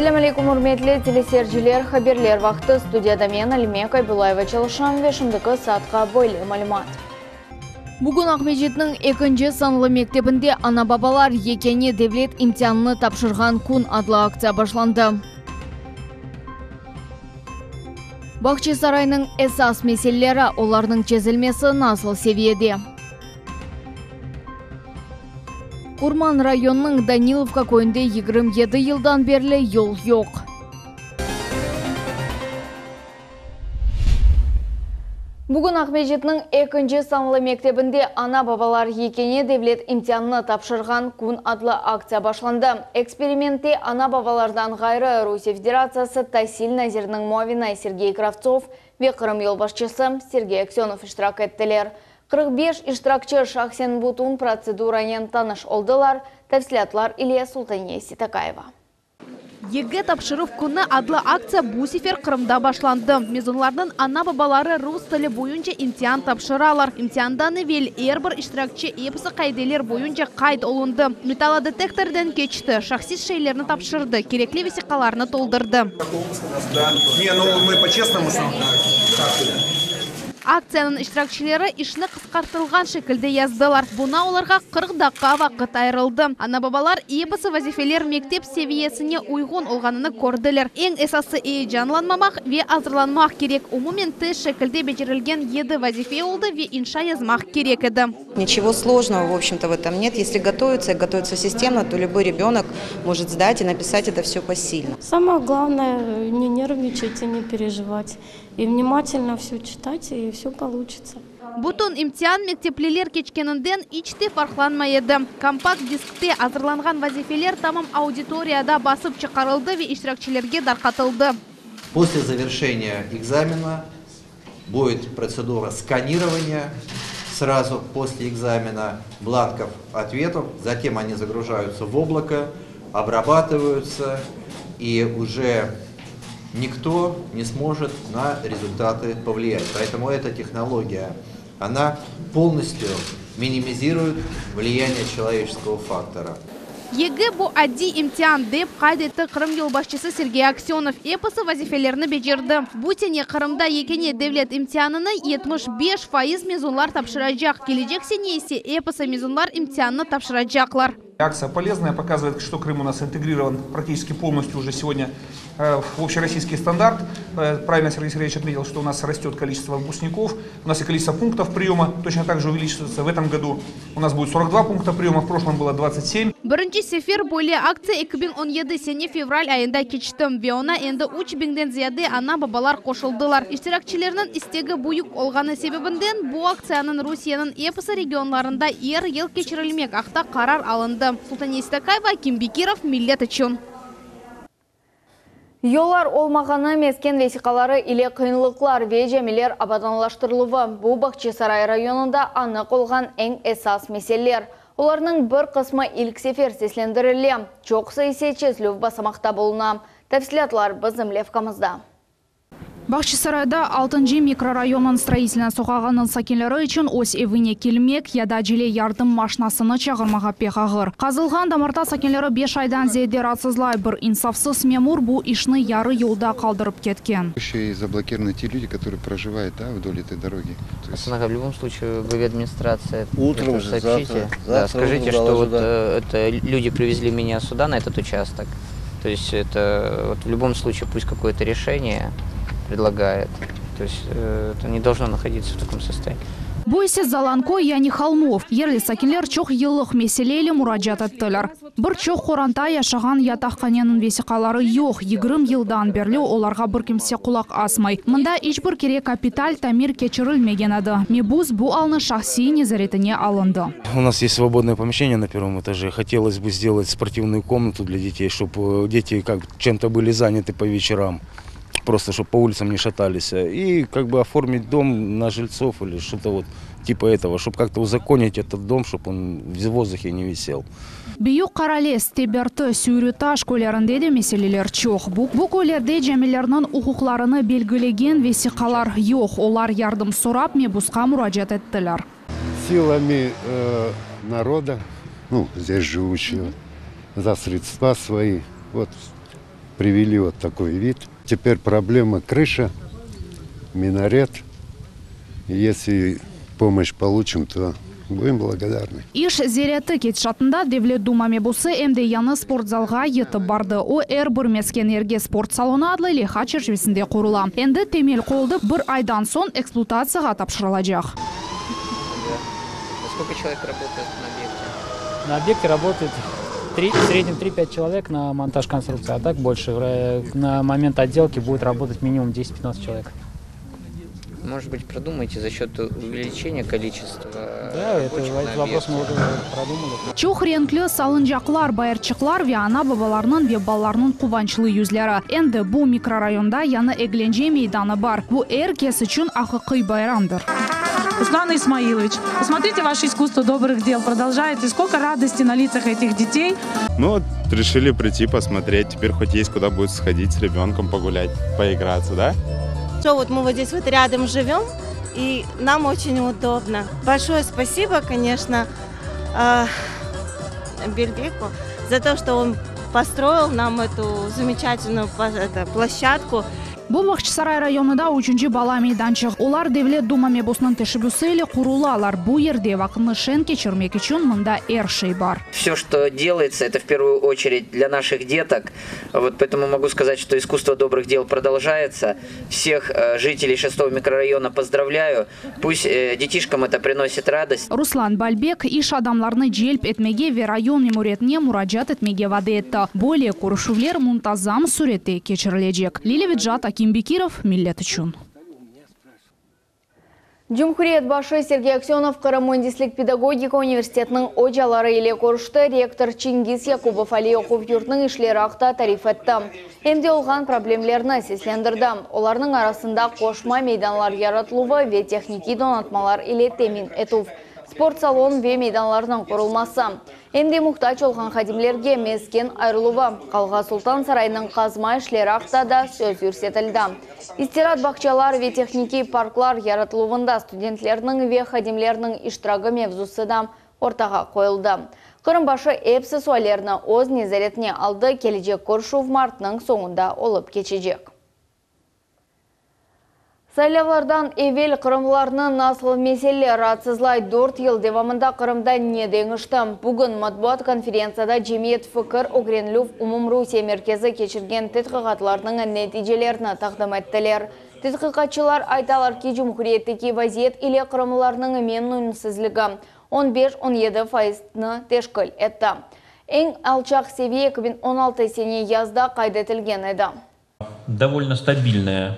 Selâm aleyküm, ürmetli teleseyirciler! Haberler vaqtı. Studiyada men, Alime Kaybulayeva çalışam ve şimdiki saatqa böyle malümat. Bugün Aqmescitniñ ekinci sanlı mektebinde Ana-babalar yekâne devlet imtianını tapşırğan kün adlı aktsiya başlandı. Bağçasaraynıñ esas meseleleri, olarnıñ çezilmesi nasıl seviyede? Qurman rayonınıñ Danilovka köyünde 27 yıldan berli yol yoq. Bugün Aqmescitniñ ekinci sanlı mektebinde Ana-babalar yekâne devlet imtianını tapşırğan kün adlı aktsiya başlandı. Eksperimentte ana-babalardan ğayrı Rusiye Federatsiyası tasil naziriniñ muavini Sergey Kravtsov ve Qırım yolbaşçısı Sergey Aksönov iştirak ettiler. 45 iştirakçi şahsen bütün protseduranen tanış oldılar, tafsilâtlar ile Sultaniye Seytakayeva. YG tapşıruv künü adlı aktsiya bu sefer Qırımda başlandı. Mezunlarnıñ ana-babaları rus tili boyunca imtian tapşıralar. İmtiandan evel er bir iştirakçi episi qaideler boyunca qayd olundı, metallodetektordan keçti, şahsiy şeylerni tapşırdı, kerekli vesiqalarnı toldurdı. Aktsiyanıñ iştirakçileri işni qısqartılğan şekilde yazdılar, buña olarğa 40 daqqa vaqıt ayırıldı. Ana-babalar episi vazifeler mektep seviyesine uyğun olğanını kördiler. Eñ esası eyecanlanmamaq ve azırlanmaq kerek. Umumen test şekilde becerilgen yedi vazife oldı ve inşa yazmaq kerek edi. Ничего сложного, в общем-то, в этом нет. Если готовиться и готовиться системно, то любой ребенок может сдать и написать это все посильно. Самое главное не нервничать и не переживать. И внимательно все читать, и все получится. Bütün imtian mektepliler keçkeninden iç te farqlanmay edi. Kompakt-diskte azırlanğan vazifeler tamam auditoriyada basıp çıqarıldı ve iştirakçilerge darqatıldı. После завершения экзамена будет процедура сканирования сразу после экзамена бланков ответов, затем они загружаются в облако, обрабатываются, и уже никто не сможет на результаты повлиять. Поэтому эта технология, она полностью минимизирует влияние человеческого фактора. YG bu adiy imtian, dep qayd etti Qırım yolbaşçısı Sergey Aksönov. Episi vazifelerni becerdi. Bu sene Qırımda yekâne devlet imtianını 75% mezunlar tapşıracaq. Kelecek sene ise episi mezunlar imtiannı tapşıracaqlar. Акция полезная, показывает, что Крым у нас интегрирован практически полностью уже сегодня в общероссийский стандарт. Правильно Сергей Сергеевич отметил, что у нас растет количество выпускников, у нас и количество пунктов приема точно так же увеличивается. В этом году у нас будет 42 пункта приема, в прошлом было 27. Birinci sefer böyle aktsiya 2017 sene fevral ayında keçti ve oña endi 3000-den ziyade ana-babalar qoşuldılar. İştirakçilerniñ istegi büyük olğanı sebebinden bu aktsiyanıñ Rusiyeniñ episi regionlarında er yıl keçirilmek aqta qarar alındı. Sultaniye Seytakayeva, Akim Bekirov, Millet içün. Yollar olmağanı, mesken vesiqaları ile qıyınlıqlar ve camiler abadanlaştırıluvı bu Bağçasaray rayonında anıq olğan eñ esas meseleler. Olarnıñ bir qısmı ilk sefer seslendirile, çoqusı ise çezilüv basamaqta buluna. Tafsilâtlar bizim levhamızda. Bağçasarayda altıncı mikrorayonnıñ Stroitelnaya soqağınıñ sakinleri içün öz evine kelmek ya da acele yardım maşinasını çağırmağa pek ağır. Qazılğan damarta sakinleri beş aydan ziyade raatsızlay, bir insafsız memur bu işni yarı yolda qaldırıp ketken. Еще и заблокированы те люди, которые проживают, да, вдоль этой дороги. То есть В любом случае, главе администрации Утром это же, сообщите. завтра. Да, Завтра скажите, утром что доложу, вот да. это люди привезли меня сюда, на этот участок. То есть это вот в любом случае пусть какое-то решение предлагает. То есть это не должно находиться в таком состоянии. Bu ise Zalanköy, yani Холмов. Yerli sakinler çoq yıllıq mesele ile muracaat ettiler. Bir çoq qoranta yaşağan yataqhaneniñ vesiqaları yoq. 20 yıldan berli olarğa bir kimse qulaq asmay. Mında iç bir kere kapital tamir keçirilmegen edi. Mebus bu alnı şahsiy nezaretine alındı. У нас есть свободное помещение на первом этаже. Хотелось бы сделать спортивную комнату для детей, чтобы дети как чем-то были заняты по вечерам. Просто чтобы по улицам не шатались. И как бы оформить дом на жильцов или что-то вот типа этого, чтобы как-то узаконить этот дом, чтобы он в воздухе не висел. Büyük Qaralez, Teberti, Süyrütaş köylerinde de meseleler çoq. Bu köylerde camilerniñ uquqlarını belgilegen vesiqalar yoq. Olar yardım sorap mebusqa muracaat ettiler. Силами народа, ну, здесь живущего, за средства свои, вот. Привели вот такой вид. Теперь проблема крыша, минарет. Если помощь получим, то будем благодарны. İş ziyareti ketişatında Devlet Duma mebusı em de yañı sportzalğa yetip bardı. O, er bir mesken yerge sport salonı adlı leyha çerçivesinde qurula. Endi temel qoyuldı, bir aydan soñ ekspluatatsiyağa tapşırılacaq. Сколько человек работает на объекте? На объекте работает 3, в среднем 3-5 человек на монтаж конструкции, а так больше. На момент отделки будет работать минимум 10-15 человек. Может быть, продумайте за счет увеличения количества Да, это, этот вопрос мы уже продумали. Çoq renkli salıncaqlar, bayırçıqlar ve ana-babalarnıñ ve balalarnıñ quvançlı yüzleri. Endi bu mikrorayonda yañı eglence meydanı bar. Bu er kes içün aqiqiy bayramdır. Руслан Исмаилович, посмотрите, ваше искусство добрых дел продолжается. И сколько радости на лицах этих детей. Ну вот, решили прийти посмотреть. Теперь хоть есть куда будет сходить с ребенком погулять, поиграться, да? Что вот мы вот здесь вот рядом живем, и нам очень удобно. Большое спасибо, конечно, э, Бельбеку за то, что он построил нам эту замечательную это, площадку. Bu Bağçasaray rayonında üçünci bala meydançıq. Olar Devlet Duma mebusınıñ teşebbüsi ile qurulalar. Bu yerde vaqıtnı şeñ keçirmek içün mında er şey bar. Все, что делается, это в первую очередь для наших деток. Вот поэтому могу сказать, что искусство добрых дел продолжается. Всех э, жителей шестого микрорайона поздравляю. Пусть э, детишкам это приносит радость. Ruslan Balbek iş adamlarını celp etmege ve rayon memuriyetine muracaat etmege vade etti. Böyle körüşüvler muntazam sürette keçirilecek. Lilâ Vecat, Akim Bekirov, Millet içün. Cumhuriyet başı Sergey Aksenov Qırım müendislik pedagogika universitetiniñ ocaları ile körüşti. Rektör Çingiz Yakubov aliy oquv yurtınıñ işleri aqta tarif etti. Em de olğan problemlerni seslendirdi. Olarnıñ arasında qoşma meydanlar yaratıluvı ve tehnikiy donatmalar ile temin etüv, sport salon ve meydanlarnıñ qurulması, em de muhtac olğan hadimlerge mesken ayırıluvı, Qalğa Sultan sarayınıñ qazma işleri aqta da söz yürsetildi. İstiraat bağçalar ve tehnikiy parklar yaratıluvında studentlerniñ ve hadimlerniñ iştiragi mevzusı da ortağa qoyuldı. Qırım başı episi suallerni öz nezaretine aldı, kelecek körüşüv martnıñ soñunda olıp keçecek. Saylavlardan evel qırımlılarnı nasıl meseleler raatsızlay, dört yıl devamında Qırımda ne deñişti? Bugün matbuat konferentsiyada Cemiyet fikir ögrenilüv umumrusiye merkezi keçirgen tedqiqatlarnıñ neticelerini taqdim ettiler. Tedqiqatçılar aytalar ki, cumhuriyetteki vaziyet ile qırımlılarnıñ memnünsizligi on beş, on yedi faizni teşkil etti. Eñ alçaq seviye 2016 sene yazda qayd etilgen edi. Довольно стабильная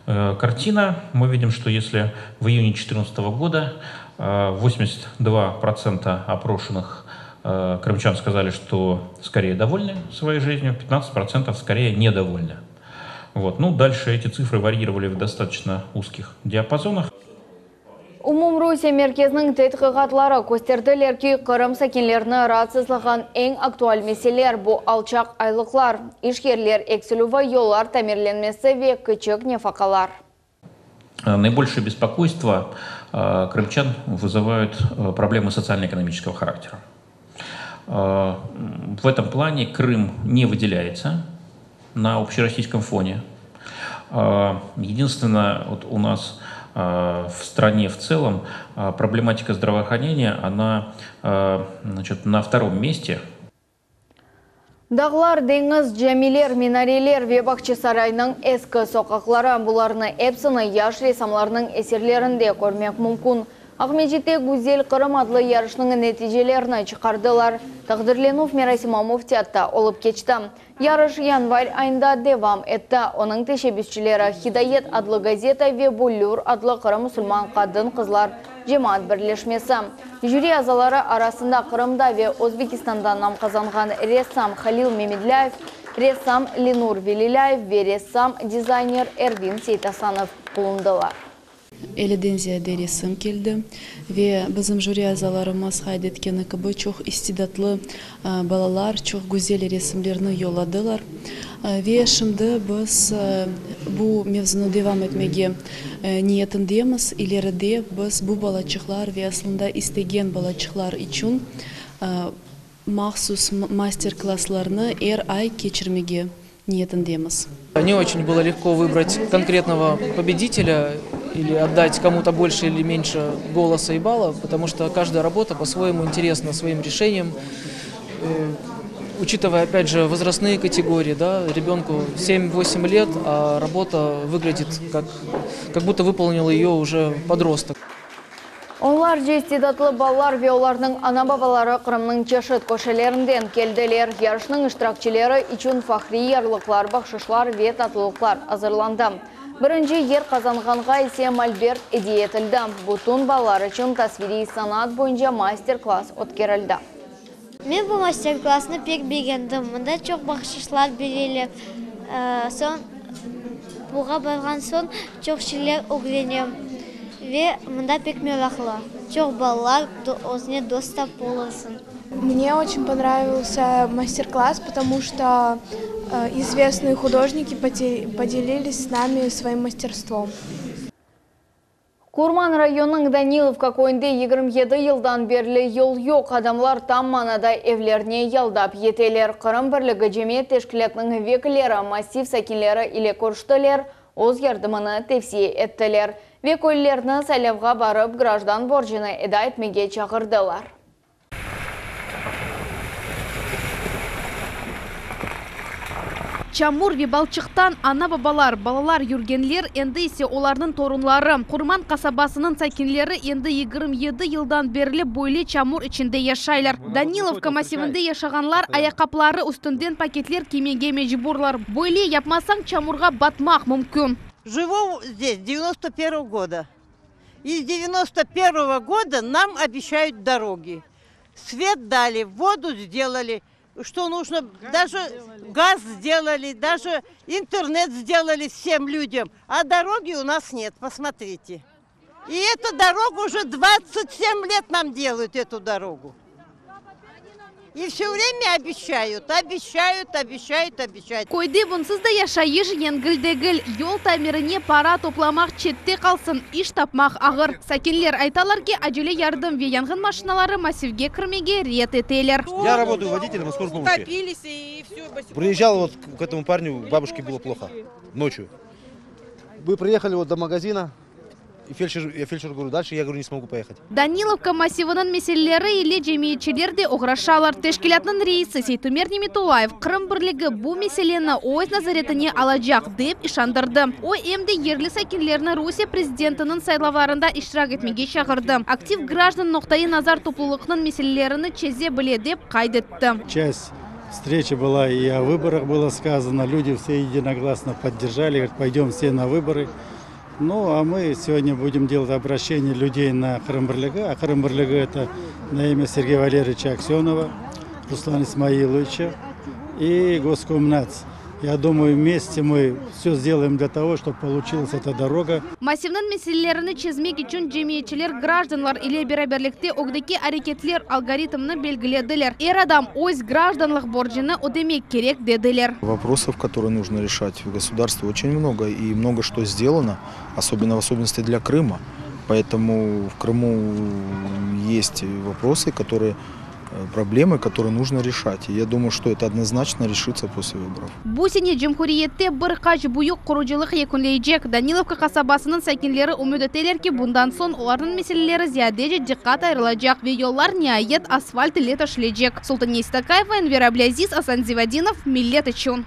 э, картина. Мы видим, что если в июне 2014 года 82% э, опрошенных э, крымчан сказали, что скорее довольны своей жизнью, 15% скорее недовольны. Вот. Ну, дальше эти цифры варьировали в достаточно узких диапазонах. Umumrusiye merkeziniñ tedqiqatları kösterdiler ki, Qırım sakinlerini raatsızlağan eñ aktual meseleler bu alçaq aylıqlar, iş yerler eksilüvi, yollar tamirlenmesi ve kiçik nefaqalar. Наибольшее беспокойство крымчан вызывают проблемы социально-экономического характера. В этом плане Крым не выделяется на общероссийском фоне. Единственное, вот у нас в стране в целом проблематика здравоохранения, она значит, на втором месте. Dağlar, deñiz, camiler, minareler ve Bağçasaraynıñ eski soqaqları bularnı episini yaş ressamlarnıñ eserlerinde körmek mümkün. Aqmescitte Güzel Qırım adlı yarışnıñ neticelerini çıqardılar. Taqdirlenüv merasimi Müftiyatta olıp keçti. Yarış yanvar ayında devam etti. Onıñ teşebbüsçileri Hidayet adlı gazeta ve Büllür adlı Qırım musulman qadın-qızlar cemaat birleşmesi. Jüri azaları arasında Qırımda ve Özbekistanda nam qazanğan ressam Halil Memedlâyev, ressam Lenur Velilâyev ve ressam-dizayner Ervin Seytasanov bulundılar. Elliden ziyade resim keldi ve bizim jüri azalarımız qayd etkeni kibi, çoq istidatlı balalar çoq güzel resimlerni yolladılar. Ve şimdi biz bu mevzunı devam etmege niyetindemiz. İleride biz bu balaçıqlar ve aslında istegen balaçıqlar içün mahsus master-klasslarnı er ay keçirmege. Niyetindemiz. Не очень было легко выбрать конкретного победителя или отдать кому-то больше или меньше голоса и балла, потому что каждая работа по-своему интересна своим решением. Учитывая, опять же, возрастные категории, да, ребенку 7-8 лет, а работа выглядит как, как будто выполнил ее уже подросток. Onlarca istidatlı balalar ve olarnıñ ana-babaları Qırımnıñ çeşit köşelerinden keldiler. Yarışnıñ iştirakçileri içün fahriy yarlıqlar, bahşışlar ve tatlılıqlar azırlandı. Birinci yer qazanğanğa ise molbert ediye etildi. Bütün balalar içün tasviriy sanat boyunca master-klass ötkerildi. Men bu master-klassnı pek begendim. Mında çoq bahşışlar bereler. Soñ, buğa barğan soñ, çoq şeyler ögrenem. Ve mında pek meraqlı. Çoq balalar, özüne dost tapıp olursıñ. Mne очень понравился мастер-класс, потому что известные художники поделились с нами своим мастерством. Qurman rayonınıñ Danilovka köyünde 27 yıldan berli yol yoq, adamlar tam manada evlerine yaldap yeteler. Qırım birligi cemiyet teşkilâtınıñ vekilleri massiv sakinleri ile körüştiler, öz yardımını tevsiye ettiler ve köylülerni saylavğa barıp grajdan borcunı eda etmege çağırdılar. Çamur ve balçıqtan ana-babalar, balalar yürgenler, endi ise olarnıñ torunları. Qurman qasabasınıñ sakinleri endi 27 yıldan berli böyle çamur içinde yaşaylar. Danilovka massivinde yaşağanlar ayaqqapları üstünden paketler kiymege mecburlar. Böyle yapmasañ, çamurğa batmaq mümkün. Живу здесь с 91 года. И с 91 года нам обещают дороги. Свет дали, воду сделали, что нужно, даже газ сделали, даже интернет сделали всем людям. А дороги у нас нет, посмотрите. И эту дорогу уже 27 лет нам делают, эту дорогу. И все время обещают, обещают, обещают, обещают. Köyde bunsız da yaşayış yengil degil. Yol tamirine para toplamaq çette qalsın, iş tapmaq ağır. Sakinler aytalar ki, acele yardım ve yanğın maşinaları massivge kirmege red eteler. Я работаю водителем на скорой помощи. Утопились и все. Приезжал вот к этому парню, бабушке было плохо ночью. Мы приехали вот до магазина, и фельдшер, я фельдшеру говорю, дальше я говорю, не смогу поехать. Danilovka massiviniñ meseleleri ile cemiyetçiler de oğraşalar. Teşkilâtnıñ reisi Seytumer Nimetullayev Qırım birligi bu meseleni öz nezaretine alacaq, dep işandırdı. O, em de yerli sakinlerni Rusiye prezidentiniñ saylavlarında iştirak etmege çağırdı. Aktiv grajdan noqtaiy nazar toplulıqnıñ meselelerini çeze bile, dep qayd etti. Часть встречи была и о выборах было сказано. Люди все единогласно поддержали, говорят, пойдем все на выборы. Ну, а мы сегодня будем делать обращение людей на Qırım birligi. А Qırım birligi это на имя Сергея Валерьевича Аксенова, Руслана Исмаиловича и Госкомнац. Я думаю, вместе мы все сделаем для того, чтобы получилась эта дорога. Massivniñ meselelerini çezmek içün cemiyetçiler grajdanlar ile beraberlikte ögdeki areketler algoritmini belgilediler. Er adam öz grajdanlıq borcunı ödemek kerek, dediler. Вопросов, которые нужно решать в государстве, очень много. И много что сделано, особенно в особенности для Крыма. Поэтому в Крыму есть вопросы, которые, проблемы, которые нужно решать. И я думаю, что это однозначно решится после выборов. Bu sene cumhuriyette bir qaç büyük qurucılıq yekünleycek. Danilovka qasabasınıñ sakinleri ümüt eteler ki, bundan soñ olarnıñ meseleleri ziyadece diqqat ayırılacaq ve yollar niayet asfalt ile töşelecek. Sultaniye Stakayeva, Enver Ablâziz, Asan Zivadinov, Millet içün.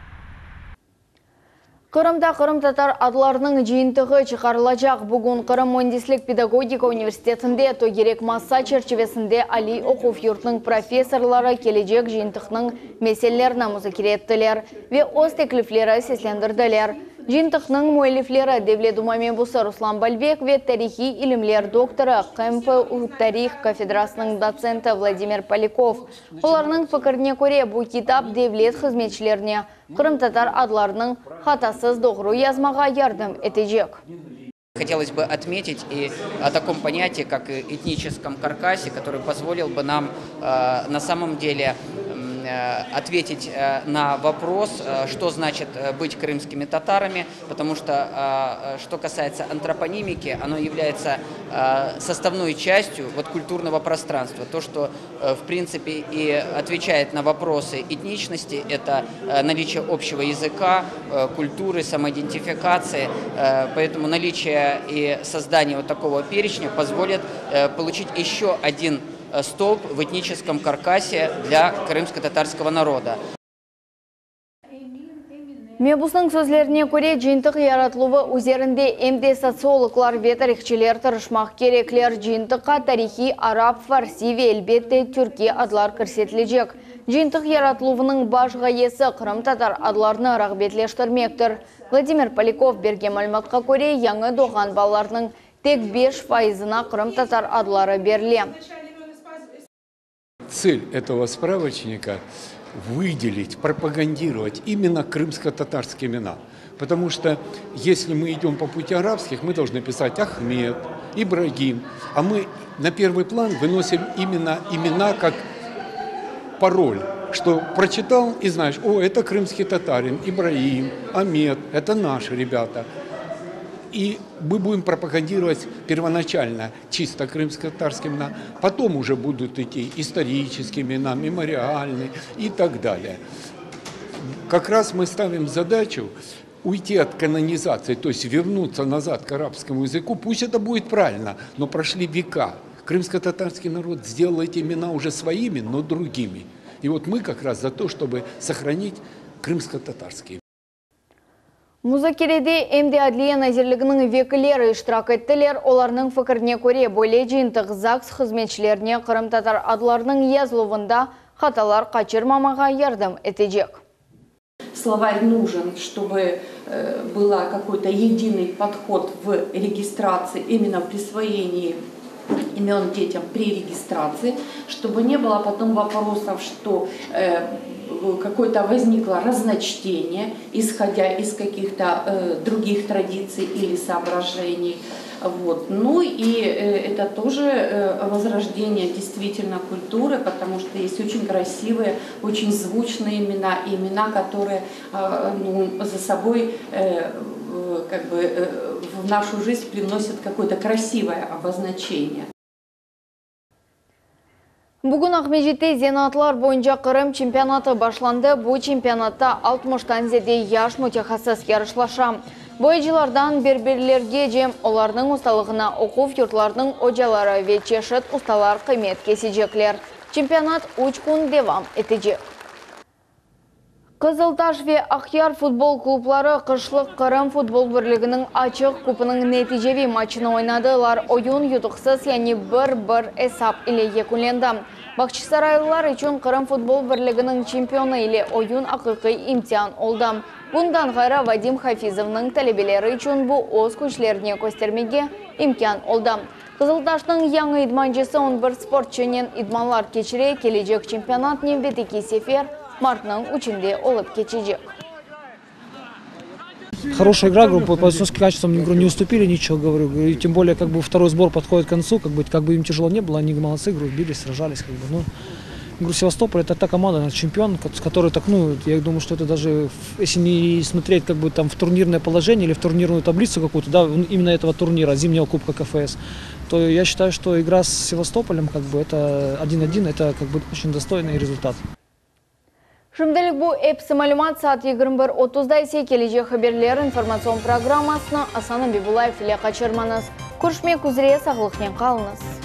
Qırımda qırımtatar adlarınıñ cıyıntığı çıqarılacaq. Bugün Qırım müendislik pedagogika universitetinde tögerek masa çerçivesinde aliy oquv yurtunıñ professorları kelecek cıyıntıqnıñ meselelerini muzakere ettiler ve öz teklifleri seslendirdiler. Cıyıntıqnıñ müellifleri Devlet Duma mebusı Ruslan Balbek ve tarihiy ilimler doktorı, QMPU tarih kafedrasınıñ dotsenti Vladimir Polâkov. Olarnıñ fikirine köre, bu kitap devlet hızmetçilerine qırımtatar adlarınıñ hatasız doğru yazmağa yardım etecek. Хотелось бы отметить и о таком понятии, как этническом каркасе, который позволил бы нам э, на самом деле. ответить на вопрос, что значит быть крымскими татарами, потому что, что касается антропонимики, оно является составной частью вот культурного пространства. То, что, в принципе, и отвечает на вопросы этничности, это наличие общего языка, культуры, самоидентификации. Поэтому наличие и создание вот такого перечня позволит получить еще один столб в этническом каркасе для крымско-татарского народа. Mebusnıñ sözlerine köre, cıyıntıq yaratıluvı üzerinde em de sotsiologlar ve tarihçiler tırışmaq kerekler. Cıyıntıqqa tarihiy arap, farsiy ve, elbette, türkiy adlar kirsetilecek. Cıyıntıq yaratıluvınıñ baş ğayesi, qırımtatar adlarını rağbetleştirmektir. Vladimir Polâkov bergen malümatqa köre, yañı doğğan balalarnıñ tek beş fayızına qırımtatar adları berile. Цель этого справочника – выделить, пропагандировать именно крымско-татарские имена. Потому что если мы идем по пути арабских, мы должны писать Ахмед, Ибрагим. А мы на первый план выносим именно имена как пароль, что прочитал и знаешь, о, это крымский татарин, Ибраим, Амет, это наши ребята. И мы будем пропагандировать первоначально чисто крымско-татарские имена, потом уже будут идти исторические имена, мемориальные и так далее. Как раз мы ставим задачу уйти от канонизации, то есть вернуться назад к арабскому языку, пусть это будет правильно, но прошли века. Крымско-татарский народ сделал эти имена уже своими, но другими. И вот мы как раз за то, чтобы сохранить крымско-татарские. Muzakerede em de Adliye nazirliginiñ vekilleri iştirak ettiler. Olarnıñ fikirine köre, böyle cıyıntıq ZAGS hızmetçilerine qırımtatar adlarınıñ yazıluvında hatalar qaçırmamağa yardım etecek. Словарь нужен, чтобы была какой-то единый подход в регистрации, именно в присвоении имен детям при регистрации, чтобы не было потом вопросов, что какое-то возникло разночтение, исходя из каких-то других традиций или соображений. Вот. Ну и это тоже возрождение действительно культуры, потому что есть очень красивые, очень звучные имена, имена, которые ну, за собой как бы в нашу жизнь привносят какое-то красивое обозначение. Bugün Aqmescitte zenaatlar boyunca Qırım çempionatı başlandı. Bu çempionatta altmıştan ziyade yaş mütehassıs yarışlaşa. Boyacılardan berberlergece olarnıñ ustalığına oquv yurtlarınıñ ocaları ve çeşit ustalar qıymet kesecekler. Çempionat üç kün devam etecek. Qızıltaş ve Aqyar futbol klubları qışlıq Qırım futbol birliginiñ açıq kupunıñ neticeviy matçını oynadılar. Oyun yutuqsız, yani bir, bir esap ile yekünlendi. Bağçasaraylılar içün Qırım futbol birliginiñ çempionı ile oyun aqiqiy imtian oldı. Bundan ğayrı, Vadim Hafizovnıñ talebeleri içün bu öz küçlerini köstermege imkân oldı. Qızıltaşnıñ yañı idmancısı on bir sportçınen idmanlar keçire, kelecek çempionat nevbetteki sefer martnıñ üçünde olıp keçecek. Хорошая игра, говорю, по бойцовским качествам говорю, не уступили ничего, говорю. И тем более, как бы второй сбор подходит к концу, как бы, как бы им тяжело не было, они молодцы, говорю, бились, сражались, как бы, ну. Говорю, Севастополь это та команда, чемпион, с которой так, ну, я думаю, что это даже, если не смотреть как бы там в турнирное положение или в турнирную таблицу какую-то, да, именно этого турнира, зимнего кубка КФС, то я считаю, что игра с Севастополем, как бы, это 1-1, это как бы очень достойный результат. Şimdilik bu episi malümat saat 21.30da ise kelecek haberler informatsion programmasını Asan Abibullayev ile qaçırmañız. Körüşmek üzre sağlıqnen qalıñız.